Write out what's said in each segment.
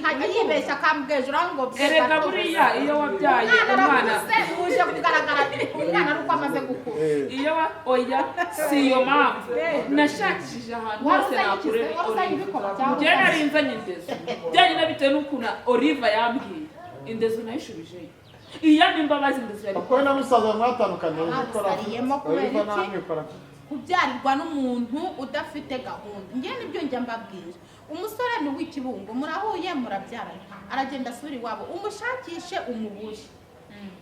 Namudihaga yibeshya akambwejura ngo Erega buriya iyo wabyaye umwana umwana arakuze, uje kugaragara umwana ari uko amaze gukura. Iyo oya, si iyo mpamvu nashakishije ahantu Wari hose uzanye iki se? nakurera. Wari uzanye ibikoma cyangwa Njyewe nari nzanye indezo byanyine, bitewe n'ukuntu Oliva yambwiye, indezo nayishubijeyo. Iyo ni imbabazi, indezo yari Papa we na musaza mwatandukanye. Basariyemo kubera Oliva iki? nta mikoro afite. Kubyarirwa n'umuntu udafite gahunda, njye nibyo njya mbabwira. Umusore ni uw'ikibungo, murahuye, murabyarana, aragenda asubira iwabo, umushakishe umubure.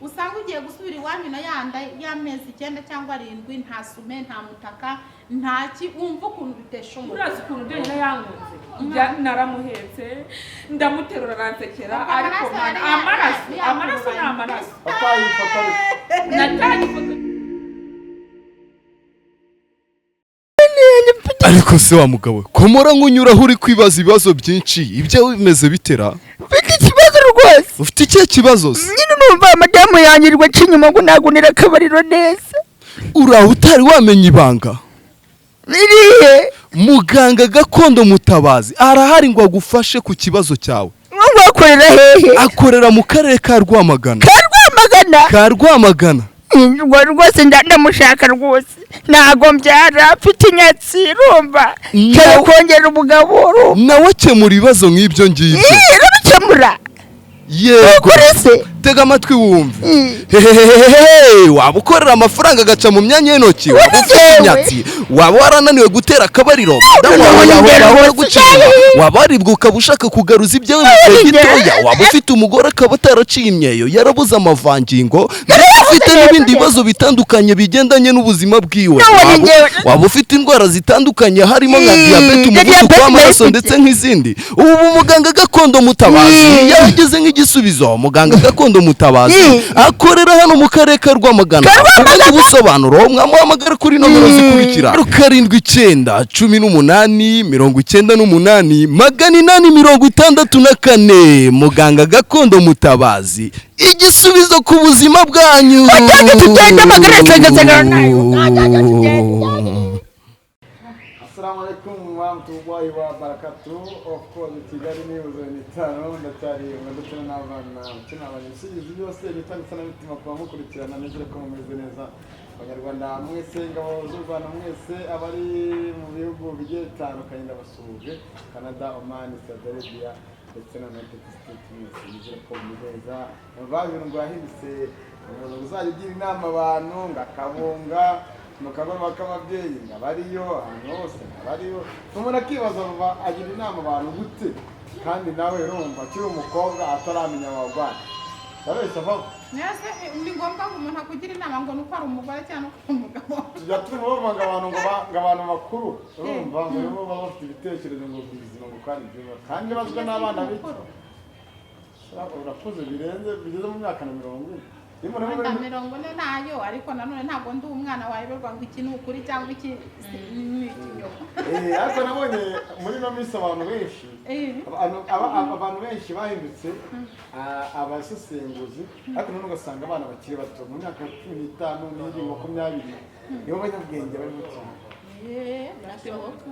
Usanga ugiye gusubira iwanyu na yanda y'amezi 9 cyangwa 7, nta sume, nta mutaka, nta ki. Wumva ukuntu bitesha umutwe. Urazi ukuntu byonyine yankunze? Naramuhetse, ndamuterura, aransekera. Ubwo ariko amaraso mana, yari amaraso yakuranye. Amaraso ni amaraso. Papa yifata ariko. Natanye ifoto. Ariko se wa mugabo we, komora nk'unyuraho uri kwibaza ibibazo byinshi, ibyawe bimeze bitera? Mfite ikibazo rwose. Ufite ikihe kibazo se? Nyine numva madamu yangirwa aca inyuma ngo nagunira akabariro neza. Uraho utari wamenya ibanga? Irihe? Muganga gakondo Mutabazi arahari ngo agufashe ku kibazo cyawe. Ngo akorera hehe? Akorera mu karere ka Rwamagana. Ka Rwamagana? Ka Rwamagana. Ngo rwose ndamushaka rwose, ntago mbyara, mfite inyatsi, urumva, nshaka kongera umugabo, urumva. Nawe akemura ibibazo nk'ibyo ngibyo. Ih, urabikemura? Yego. Ukuri se? Tega amatwi wumve. Ih. Hehehehe, waba ukorera amafaranga agaca mu myanya y'intoki, waba ufite Yewe. imyatsi, waba warananiwe gutera akabariro, madamu wawe None yahora rwose. guca inyuma, waba waribwa ukaba ushaka kugaruza ibyawe mu gihe gitoya, waba ufite umugore akaba ataraciye imyeyo, yarabuze amavangingo, ndetse ufite n'ibindi bibazo bitandukanye bigendanye n'ubuzima bwiwe. None njyewe. Waba ufite indwara zitandukanye harimo nka diyabete, umuvuduko Diyabete w'amaraso ndayifite. ndetse nk'izindi. Ubu muganga gakondo Mutabazi yahageze nk'igisubizo. Muganga gakondo Mutabazi akorera hano mu karere ka Rwamagana. Ka Rwamagana. Ku bundi busobanuro mwamuhamagara kuri nomero zikurikira: 79 18 98 864. Muganga gakondo Mutabazi, igisubizo ku buzima bwanyu. Wajyaga tugenda amagara nsengesengana nayo. Wajyaga tugenda. Assalamu alaikum warahmatullahi wabarakatuh. Of course, Kigali News ni tano ndacyari ndetse n'abana ndetse ibisubizo byose bitanga isanamitima kuba mukurikirana. Nizere ko mumeze neza, Abanyarwanda mwese, ingabo z'u Rwanda mwese, abari mu bihugu bigiye bitandukanye ndabasuhuje: Canada, Oman, Saudi Arabia ndetse na United States. Mwese nizere ko mumeze neza. Mvabintu ngo yahindutse umuntu uzajya ugira inama abantu, ngo akabunga mu kagoroba k'ababyeyi, ngo abariyo ahantu hose, ngo abariyo. Umuntu akibaza ngo agira inama abantu gute kandi nawe urumva akiri umukobwa ataramenya wagwana? Ndabeshya vuba? Mbese ni ngombwa ngo umuntu akugira inama ngo ni uko ari umugore cyangwa uko ari umugabo? Tujya turimo bavuga ngo abantu ngo abantu bakuru, urumva, ngo nibo baba bafite ibitekerezo ngo bizima, ngo kandi byubaka kandi bazwa n'abana b'iki. Urakuze birenze, bigeze mu myaka na 40. Iyo umuntu Wenda 40 ntayo, ariko nanone ntabwo ndi umwana wayoberwa ngo iki ni ukuri cyangwa iki ni ikinyoma. Ariko nabonye muri ino minsi abantu benshi abantu benshi bahindutse abasesenguzi, ariko none ugasanga abana bakiri bato mu myaka 15 n'ibiri, 20, nibo banyabwenge bari mu kintu. Birashoboka.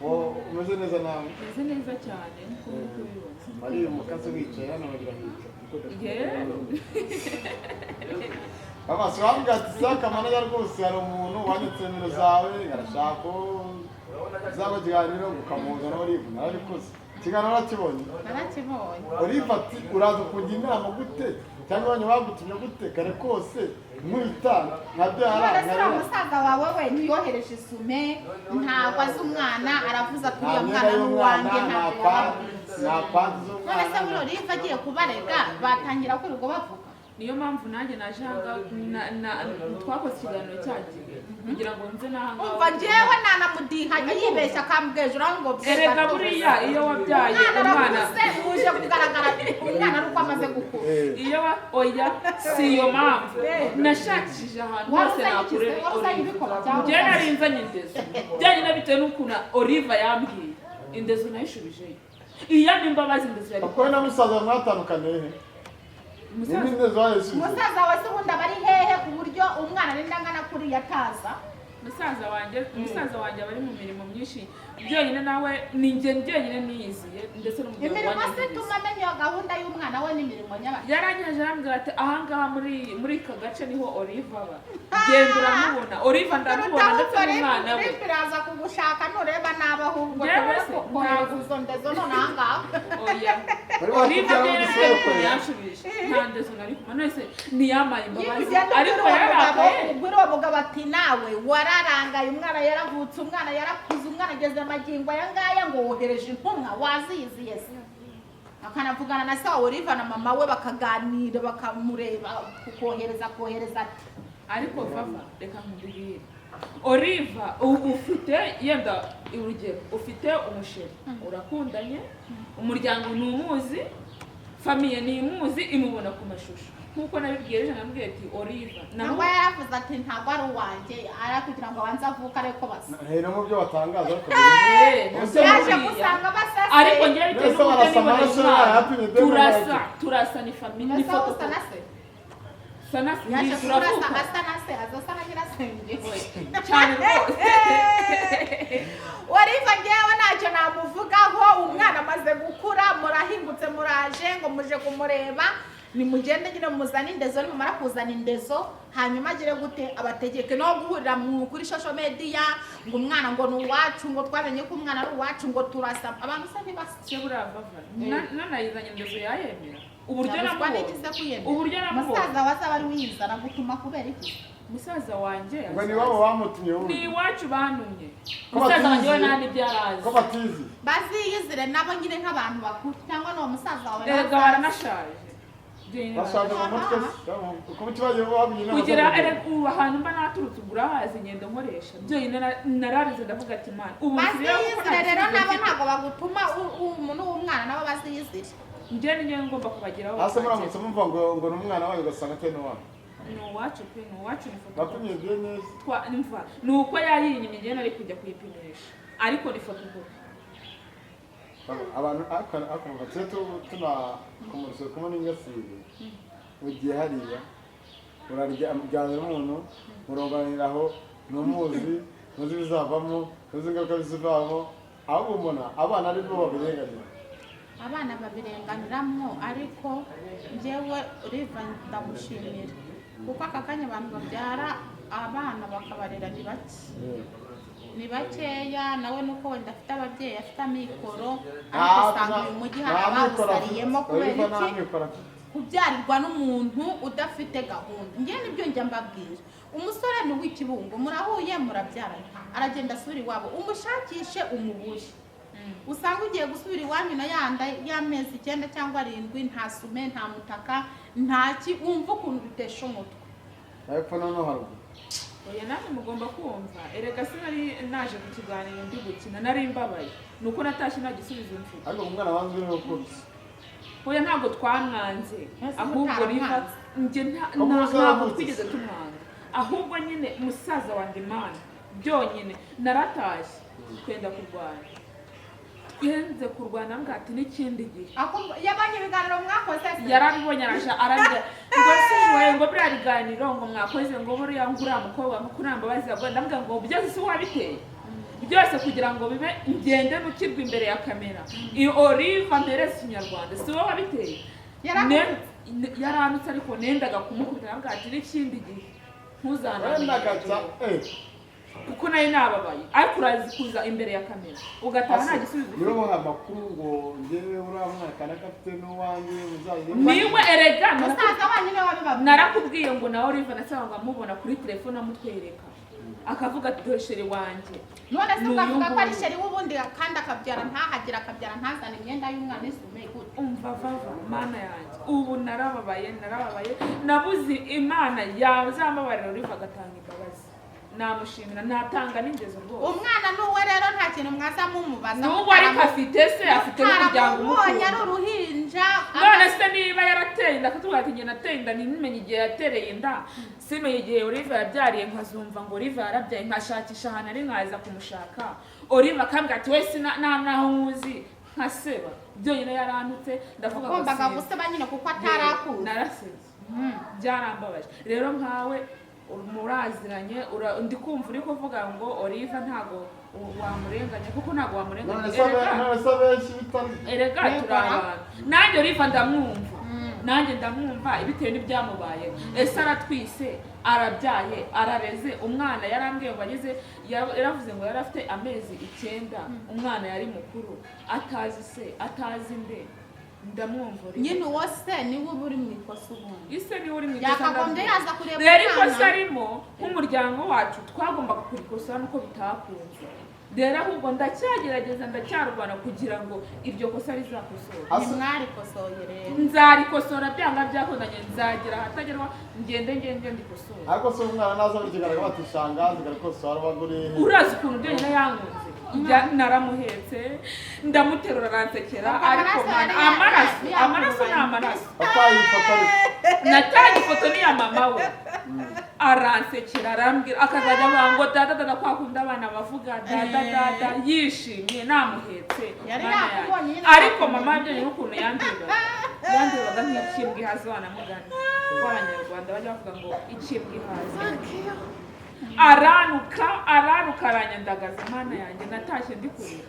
Wowe umeze neza nawe? Meze neza cyane nkuko muri kubibona. Ari umukazi wicaye hano bagira hica. Baba si wambwira ati saka manager rwose, hari umuntu wanditse nimero zawe, arashaka ko uzaba ikiganiro, ukamuzana. Olive narabikoze, ikiganiro narakibonye. Narakibonye. Olive ati uraza kungira inama gute, cyangwa abanyu bagutumye gute kare kose nkwita nkabyara? None se uriya Nkarera. musaza wawe we ntiyohereje isume, ntabwo azi umwana, aravuze ati Nta uriya myenda mwana ni y'umwana, uwanjye, nta ntabwo nta panti None se z'umwana. muri Olive agiye kubarega, batangira kwirirwa bavuga. Niyo mpamvu nanjye naje ahangaha, twakoze ikiganiro cyagiye kugira ngo nze n'ahangaha. Umva, njyewe nanamudihaga yibeshya akambwejura ngo Erega buriya iyo wabyaye umwana umwana arakuze, uje kugaragara umwana ari uko amaze gukura. Iyo oya, si iyo mpamvu nashakishije ahantu Wari hose uzanye iki se? nakurera. Wari uzanye ibikoma cyangwa Njyewe nari nzanye indezo byanyine, bitewe n'ukuntu Oliva yambwiye, indezo nayishubijeyo. Iyo ni imbabazi, indezo yari Papa we na musaza mwatandukaniye he? Umusaza. Ninde zayisubize? Umusaza wawe se ubundi aba ari hehe ku buryo umwana arinda angana kuriya ataza? Musaza wanjye aba ari mu mirimo myinshi byonyine, nawe ni njye njyenyine niyiziye, ndetse n'umugabo Imirimo wanjye se ntiyizi. Ituma amenya gahunda y'umwana we n'imirimo nyabaki? Yarangije arambwira ati: "Ahangaha muri aka gace niho Olive aba, genda uramubona." Olive ndamubona, ndetse n'umwana we. Olive iraza kugushaka nureba nabi, ahubwo Njyewe tubure se, kohereza ntabwo. izo ndezo none ahangaha. Oya. Bari Olive bakubwira ngo njyewe dusohoke. yanshubije nta ndezo nari kumva, none se ntiyamaye imbabazi? Ugenda Ariko ubwira uwo mugabo, yararakaye. ubwira uwo mugabo ati: "Nawe wararangaye, umwana yaravutse, umwana yarakuze, umwana ageze amagingo aya ngaya, ngo wohereje intumwa, waziyiziye se?" Akanavugana na se wa Olive na mama we, bakaganira, bakamureba kohereza kohereza ati Ariko vava, reka nkubwire, Olive, ubu ufite, yenda urugero, ufite umusheri, urakundanye, umuryango ntumuzi, famille ntimuzi, imubona ku mashusho nk'uko nabibwiye ejo. Nabwiye ati: "Olive Nangwa yaravuze ati: "Ntabwo ari uwanjye," ari kugira ngo abanze avuke ariko basa. No mu byo batangaza ariko Nabyo Yaje buriya. gusanga basase. Ariko njyewe bitewe Mbese n'uburyo barasa niboneye amaraso umwana, yapimye debe turasa nabyo. Turasa, ni famille, ni Mbese wowe usa foto. na se? Sana. Yaje kurasa Turavuka. asa na se, aza na nyirasenge. Cyane rwose. Olive ngewe ntacyo namuvugaho. Umwana amaze gukura, murahingutse, muraje ngo muje kumureba. Nimugende nyine muzane indezo. Nimumara kuzana indezo, hanyuma agire gute? Abategeke no guhurira kuri social media ngo umwana ngo ni uwacu, ngo twamenye ko umwana ari uwacu, ngo turasa abantu se ntibasa. Se buriya vava, nanayizanye indezo yayemera? Uburyo Yabuzwa n'iki namubonye se kuyemera? Uburyo namubonye. Musaza wazaba ari wiyizana gutuma kubera iki? Musaza wanjye Ngo ni wabo bamutumye ni wundi. iwacu bantumye. Ko Musaza wanjye we batizi. nta n'ibyo arazi. Ko batizi. Baziyizire nabo nyine nk'abantu bakuru, cyangwa n'uwo musaza wawe Erega nawe. baranashaje. Byonyine. Bashaje mu mutwe se, kuko ikibazo babwiye inama Kugira zo erega ubu ahantu mba naturutse ubwo urahazi, ingendo nkoresha byonyine, nararize ndavuga ati: "Mana, ubu nsigaye kuko nta Baziyizire rero gisubizo nabo mfite." Ntabwo bagutuma umuntu w'umwana, nabo baziyizire. Njye ni njyewe ngomba kubageraho. Hasi Bakagera. muramutse mumva ngo ni umwana wayo, ugasanga atari n'uwawe. Ni uwacu pe, ni uwacu, ni foto. Bapimye DNA? Twa mva ni uko yayinyimye, njyewe nari kujya kuyipimisha, ariko ni photocopie. Abantu akumva tujye tunakomereza kumwe n'ingasire, ugiye hariya uraryamira umuntu, murongoraniraho, ntumuzi, ntuzi ibizavamo, ntuzi ingaruka bizivamo, ahubwo ubona abana ari bo babirenganira. Abana babirenganiramo, ariko njyewe Olive ndamushimira, kuko aka kanya abantu babyara abana bakabarera ni bake, ni bakeya. Nawe nuko wenda afite ababyeyi, afite amikoro, ariko usanga uyu mujyi hari abawusariyemo kubera iki? Kubyarirwa n'umuntu udafite gahunda. Njye nibyo njya mbabwira, umusore ni uw'ikibungo, murahuye, murabyaranye, aragenda asubira iwabo, umushakishe umubure. Usanga ugiye gusubira iwanyu na yanda y'amezi 9 cyangwa 7, nta sume, nta mutaka, nta ki. Wumva ukuntu bitesha umutwe. Hepfo no haruguru. Oya, namwe mugomba kumva. Erega sinari naje ku kiganiro ndi gukina, nari mbabaye, ni uko natashye nta gisubizo mfite. Ariko umwana wanzwe ni ukuri. Oya, ntabwo twamwanze. Ese Ahubwo riva mutaramwanze? njye Ko muzi ntabwo yaravutse. twigeze tumwanga, ahubwo nyine musaza wanjye, Imana byonyine, naratashye twenda kurwana, twenze kurwana, mbwa ati n'ikindi gihe. Yabonye ibiganiro mwakoze se? Yarabibonye, araje arambwira ngo: "Se joye, ngo buriya biganiro ngo mwakoze, ngo buriya ngo uriya mukobwa ngo kuriya mbabazi yaguye." Ndambwira ngo: "Byose si wabiteye byose kugira ngo bibe, ngende nukirwa imbere ya kamera, iyo Olive ampereza ikinyarwanda, si wowe wabiteye?" Yarakutse? Yaranutse, ariko nendaga kumukubita. Ndambwira ati: "N'ikindi gihe Wenda gaca ntuzananire," eh kuko nayo nababaye. Ariko urazi kuza imbere ya kamera ugataha nta gisubizo Niwe ufite. muha amakuru ngo njyewe uriya mwana kanaka afite n'uwanjye muzajye. Niwe erega. Musaza wanyu niwe wabibabwiye? Narakubwiye ngo na Olive nasaba ngo amubona kuri telefone, amutwereka, akavuga ati: "Dore chéri wanjye." None se Ni uyu ukavuga ko ari nguyu. chéri w'ubundi, kandi akabyara ntahagire, akabyara ntazane imyenda y'umwana, isume gute? Umva vava, Mana yanjye, ubu narababaye, narababaye, nabuze. Imana yazambabarira Olive agatanga imbabazi, namushimira, natanga n'ingezo rwose. Umwana n'uwe rero, nta kintu mwaza mumubaza. N'ubu ariko afite se, afite n'umuryango Mutaramubonye ari umukunda. uruhinja. None se niba yarateye inda, akatubwira ati: "Njye nateye inda," ntimenye igihe yatereye inda, simenye igihe Olive yabyariye, nkazumva ngo Olive yarabyaye, nkashakisha ahantu ari, nkaza kumushaka, Olive akambwira ati: "We sina naho nkuzi," nkaseba byonyine. Yarantutse, ndavuga ngo Ugombaga sinzi. guseba nyine kuko atarakuzi. Naraseze, byarambabaje. Rero nkawe Muraziranye, ndi kumva uri kuvuga ngo Olive ntago wamurenganya, kuko ntago wamurenganya. None se Erega none se abenshi bitari erega turi abantu. Nanjye Olive ndamwumva, nanjye ndamwumva bitewe n'ibyamubayeho. Ese aratwise, arabyaye, arareze umwana. Yarambwiye ngo ageze, yaravuze ngo yari afite amezi 9, umwana yari mukuru, atazi se, atazi nde. Ndamwumva Olive. Nyine uwo se niwe uba uri mu ikosa ubundi. Ise niwe uri mu ikosa. Yakagombye Ndamwumva. yaza kureba Rero ikosa umwana. arimo, nk'umuryango wacu twagombaga kurikosora, nuko bitakunze. Rero ahubwo ndacyagerageza, ndacyarwana kugira ngo iryo kosa rizakosorwe. Ntimwarikosoye rero. Nzarikosora byanga byakundanye, nzagera ahatagerwa, ngende ngende ndikosora. Ariko se umwana naza bikigaragara bati shangazi garikosora baguri? Urazi ukuntu byonyine yankunze? Naramuhetse, ndamuterura, aransekera. Ubwo Ariko amaraso mana, yari amaraso yakuranye. Amaraso ni amaraso. Batayifata ariko. Natanga ifoto ni iya mama we, aransekera, arambwira, akazajya avuga ngo dada, dada, kwa kundi abana bavuga dada, dada, yishimye namuhetse. Yari Mana yanjye. yakubonye nyine. Ariko mama byonyine ukuntu yandebaga, yandebaga nk'ikibwa ihaze. Wanamugani w'Abanyarwanda bajya bavuga ngo ikibwa ihaze. Aranuka, aranuka, aranyandagaza. Mana yanjye, natashye ndi kurira.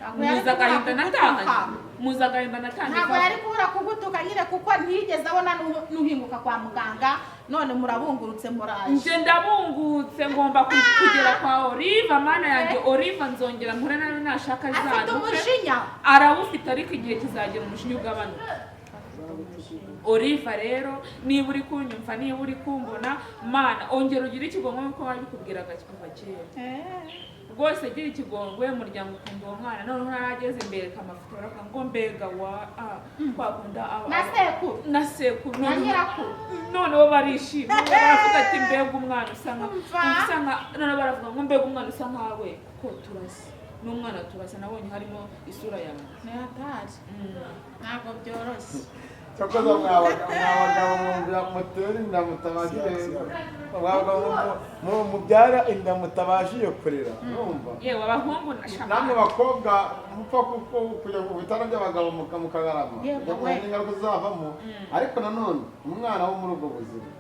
Ntabwo yari Muzi agahinda kubura natahanye, kugutuka. muzi agahinda natahanye. Ntabwo yari kubura kugutuka nyine, kuko ntiyigeze abona n'uhinguka kwa muganga. None murabungurutse, muraje. Nje ndabungutse, ngomba kugera kwa Olive. Mana yanjye, Olive nzongera mpure nawe nashaka Afite azanuke. umujinya. Arawufite, ariko igihe kizagera umujinya ugabanuka. Olive rero, niba uri kunyumva, niba uri kumbona, mana ongera ugire ikigongwe nk'uko babikubwiraga kuva kera. Rwose gira ikigongwe, umuryango ukunda uwo mwana. Noneho narageze imbere amafoto, baravuga ngo mbega wa a twakunda aba Na sekuru. Na sekuru. Na nyirakuru. Noneho barishima, baravuga ati mbega umwana usa nka Umva. usa nka. Noneho baravuga ngo mbega umwana usa nkawe, kuko turasa n'umwana, turasa, nabonye harimo isura yawe. Ntihatari, ntabwo byoroshye. Cyakoze mwabagabo mutera inda mutabashije, mwabagabo mubyara inda mutabashije kurera, urumva? Yewe, abahungu Namwe bakobwa mupfa kuko kujya ku bitanda by'abagabo mukagarama Yego kujya we. kumenya ingaruka zizavamo. Ariko nanone umwana wo muri ubwo buzima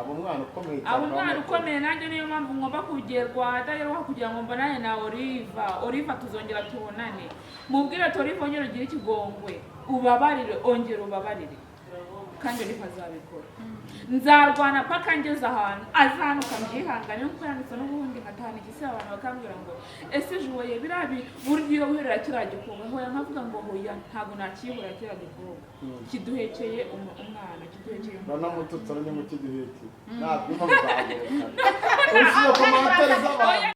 aba umwana ukomeye cyane. Aba umwana ukomeye. Nanjye niyo mpamvu ngomba kugerwa ahadagerwa kugira ngo mbonane na Olive. Olive tuzongera tubonane, mubwire ati Olive, ongera ugire ikigongwe, ubabarire, ongera ubabarire. Kandi Olive azabikora. Nzarwana paka ngeze ahantu azanuka, mbyihangane nkuko yanditse n'ubundi nkatahana igisebe. Abantu bakambwira ngo ese Joye biriya burya iyo wiherera kiriya gikombe? Hoya, nkavuga ngo hoya, ntabwo nakibura kiriya gikombe kiduhekeye umwana, kiduhekeye umwana. Uranamututse, aranyamukigiheke ntabwo impamvu zawe ushyira ku matari z'abantu.